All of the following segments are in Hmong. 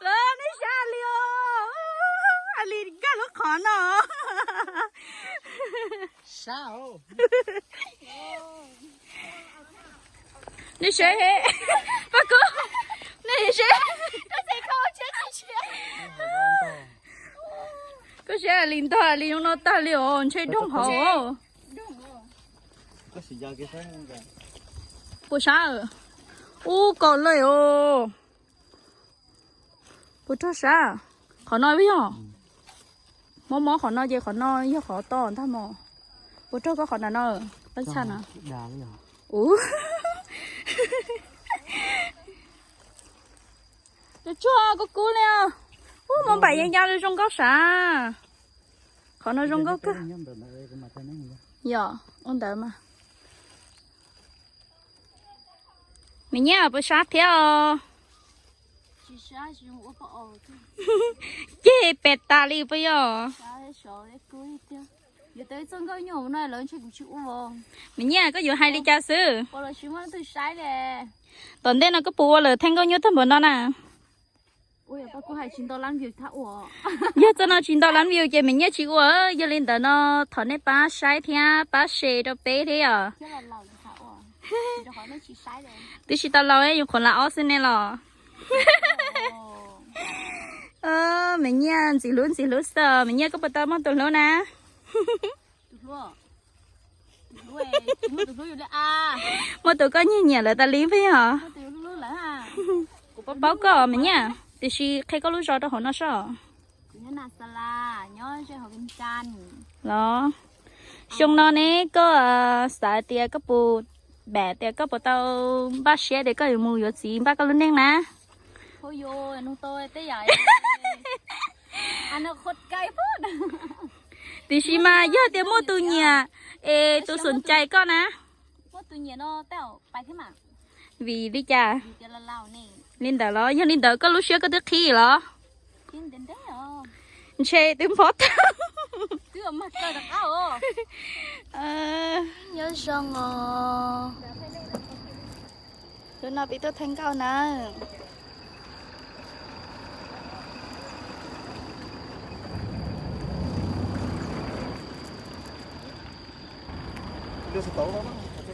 Los nej saib li os, li nkag lub qhov no. Nej saib, Paj Kub, nej saib. Koj saib li ntag li no tag li os, ntshe doog hauv. Puas sab? Ub, kom lawm os. Puas rog sab? Qhov no yog. Mob mob qhov no ces qhov no yog qhov to ntag mos. Puas rog koj qhov na no? Pab txhaj na. Ub, tsuag kub kub li os. Ub, mos npaim ya ya zoo nkauj sav. Qhov no zoo nkauj kawg. Yog ua ntawd mas. Me nyuam puas sab thiab os? Ceg pem tas li puas yog? Me nyuam koj yuav hais li cas xwb? Tom ntej no koj puas ua lawm thaij nkauj nyuj tag npaum no na? Yog txoj no tsis nto lab view ces me nyuam tsis ua. Yog li ntawd no thov nej pab saib thiab pab share rau peb thiab os. Twb tsis tau laus, yuav qhuav las ob xwb ne los. Me nyuam ntxim hlub ntxim hlub xwb, me nyuam koj puas tau muaj tus hlub na? Muaj tus koj nyiam nyiam lawm tas li peb os. Kuv paub paub koj me nyuam, tiam sis qhia koj lub zos rau hauv no soj. Los, xyoo no ne koj xav tias koj puas, pam tias koj puas tau npaj siab tias koj yuav mus yuav txiv npaj koj lub neej na? Tiam sis mas yog tias muaj tus nyiam es tus xum cais koj na. Vim li cas? Li ntawd los yog li ntawd koj lub siab koj twb qhib los? Ntshe twb npog tag. Nyob zoo os. Hnub no peb tuaj thaij nkauj na.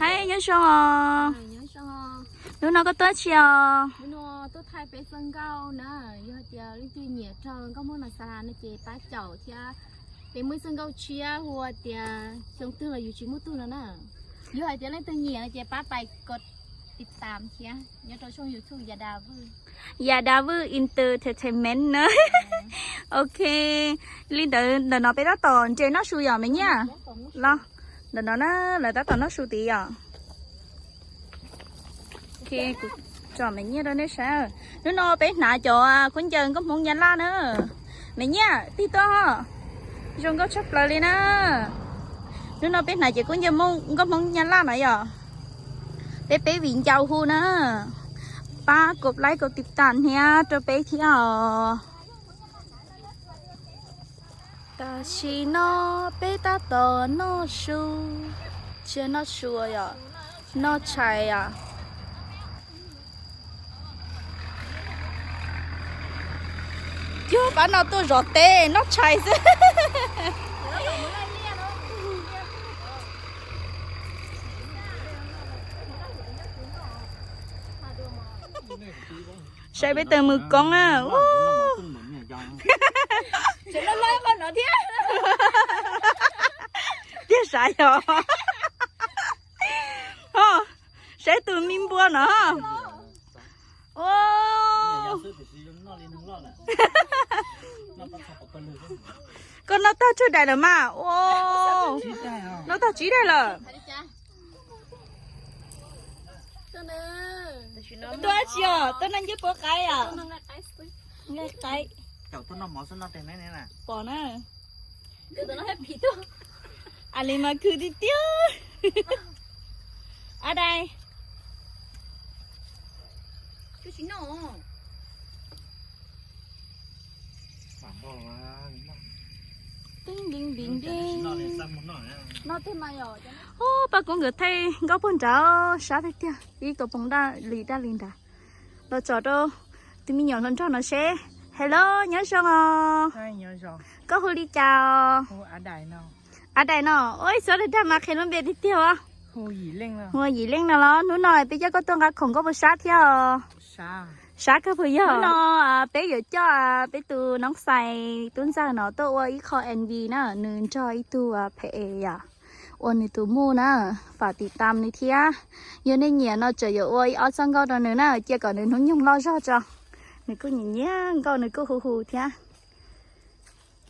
Hais nyob zoo os. Hnub no koj tuaj tsi os? Tuaj thaij peb txoj nkauj na, yog tias leej twg nyiam raws nkauj Hmoob Nas Xas Las no ces pab caum thiab. Peb muaj ib txoj nkauj tshiab hu tias xyoo twg los yus tsis muaj tug no na. Yog hais tias leej twg nyiam no ces pab pais kos tiv tam thiab nyob rau tshooj YouTube Yadav Vwj. Yadav Vwj Entertainment na. Ok, li ntawd ntawm no peb tab tom nres noj su yom me nyuam? Los, ntawm no na, lawv tab tom noj su tid yom. Ok, kuv tsom me nyuam rau nej saib. Hnub no peb hnav cov khaub ncaws nkauj Hmoob Nyab Laj na. Me nyuam tig tuaj os. Zoo nkauj tshaj plaws li na. Hnub no peb hnav cov khaub ncaws nkauj Hmoob Nyab Laj no yom. Peb peb viv ncaus hu na. Pab kos like kos tiv tam thiab rau peb thiab os. Tam sim no peb tab tom noj su, tsis noj su yom, noj tshais os. Yog pab no tuaj zov teb noj tshais xwb. Saib peb tus mus koob na. Tiag sav yog. Saib tus me npua no. Koj noj tag tsawg daim lawm mas? Noj tag tsib daim lawm. Tuaj tsi os, tuaj noj ncej puab qaib os. Nqaij qaib. Pom na. A li mas khwv tiag tiag. A dai. Ub, pab kuv nkawd thaij nkauj puag nrad, sab tiag tiag, ib ko poos daj li daj li nrad. Los tsom rau tus me nyuam hluas nraug no seb. Hello, nyob zoo os. Koj hu li cas os? Av Dais no. Ua ib txhia dag dag mas qhia lub npe tiag tiag os. Hu ua Yim Leej no los. Hnub no peb coj koj tuaj nqa khoom koj puas sab thiab os? Sab kawg puas yog? Hnub no peb yuav coj peb tus noob xais tub ntxawg no tuaj ua ib qho M V na, nws nrog ib tug phem es yom, ua nws tus muj na, fam tim tam nws thiab. Yog nej nyiam no tseem yuav ua ib ob txoj nkauj rau nws na, cia kom nws hnub nyoog loj zog tso. Nws kuj nyiam nyiam nkauj, nws kuj hu hu thiab.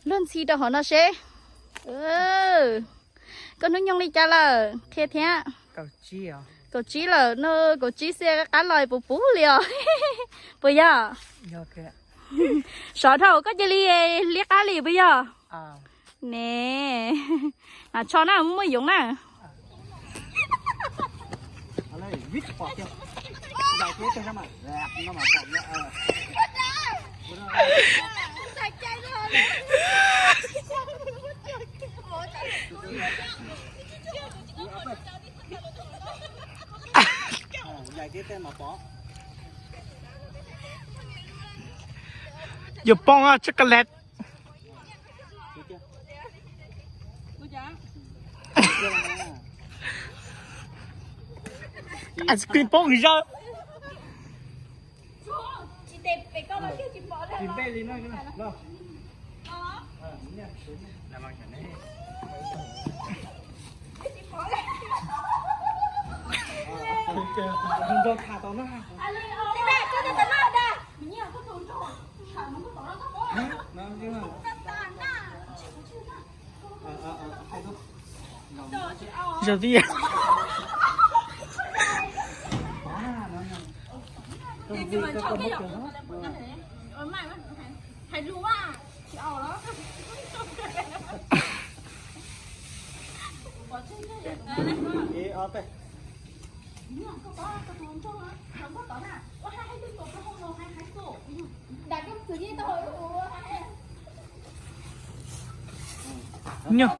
Luag ntxhi rau hauv no seb. Koj hnub nyoog li cas lawm qhia thiab. Kaum tsib lawm no, kaum tsib xwb qab los puv puv li os. Puas yog? Sov dhau koj cia li liab qab li puas yog? Ne, na tsho na, muaj yoov na. Yuav poob chocolate. Ice cream poob zog. Zaum twg yog? Nyuj.